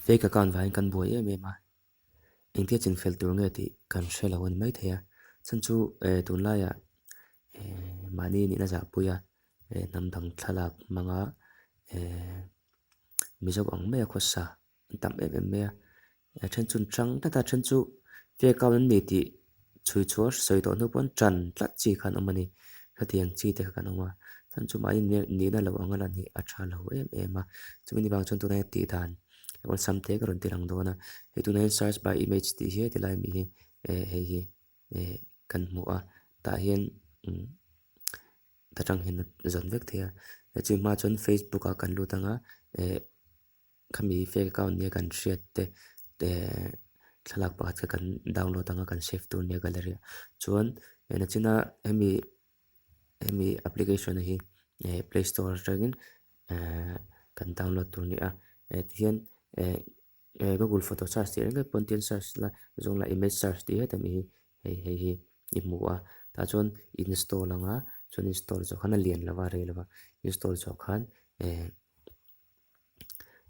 Fake account vangin kan buai em em a, engtia chinfel tur nge tih kan hre lo a ni maithei a, chhan chu eh tunlaiah eh mahni nihna zahpui a eh hnam dang thlalak hmanga eh Mizo ang maia khawsa an tam em em mai a, a then chu an chang tlat a, a then chu fake account an ni tih chhui chhuah sawi tawh hnu pawh an tan tlat chi kha an awm a ni, hetiang chi te kha kan awm a, chhan chu mahni nihna lo anga lan hi a tha lo em em a, chumi ni vang chuan tunah hian tih dan awlsam te ka rawn ti lang dawn a, hei tunah hian search by image tih hi heti lai mi hi eh hei hi eh kan hmu a, tah hian umm ta tang hian a zawn vek thei a, chumi hma chuan facebook ah kan lut ang a eh. Khami fake account nia kan hriat te eh thlalak pakhat kha kan download anga kan save tur nia gallery ah chuan eng china hemi hemi application hi eh play store atangin eh kan download tur a ni a eh tihian eh eh google photo search tih reng pawn tihian search la zawng la image search tih heta mi hi hei hei hi i hmu a tah chuan install anga chuan install zawh khan a lian lova a rei lova install zawh khan eh.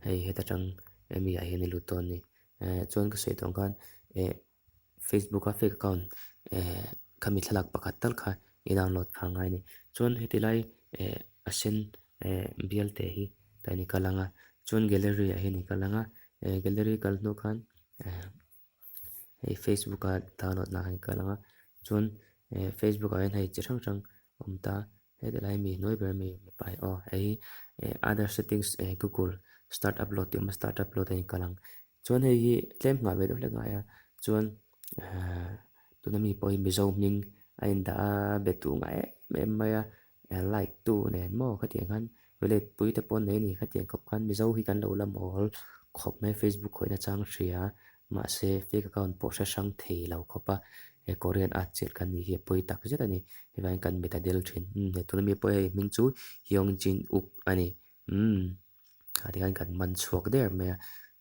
Hei heta tang hemi ah hian i lut dawn a ni eh chuan ka sawi tawh ang khan eh facebook a fake account eh khami thlalak pakhat tal kha i download kha a ngai a ni chuan heti lai eh a sen eh bial te hi tah hian i kal ang a chuan gallery ah hian i kal ang a eh gallery kal hnu khan eh hei facebook a download na ah hian i kal ang a chuan eh facebook ah hian hei chi hrang hrang a awm ta Heti lai mi hnuai ber mi mipa hi aw hei hi eh other settings eh google start upload tih a awm a start upload a inkal ang chuan hei hi tlem nghah ve deuh hlek ngai a chuan ahh tuna mi pawh hi mizo hming a indah a be tu ngai em em mai a eh like tu nen maw khatiang khan relate pui te pawh an nei a ni khatiang khawp khan mizo hi kan lo la mawl khawp mai facebook khawih na chang hria mahse fake account pawh hre hrang thei lo khawp a he korean at chelh kan nih hi a pawi tak zet a ni hevangin kan mit a del thin umm he tuna mi pawh hei hming chu Hyung Jin Uk a ni umm ah tikhan kan man chhuak der mai a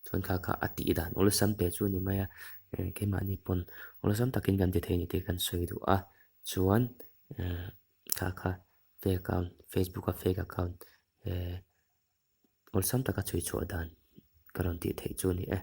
chuan kha kha a tih dan awlsam te chu a ni mai a eh keimahni pawn awlsam takin kan ti thei a ni tih kan sawi duh a chuan eh kha kha fake account facebook a fake account eh awlsam taka chhui chhuah dan ka rawn tih theih chu a ni e.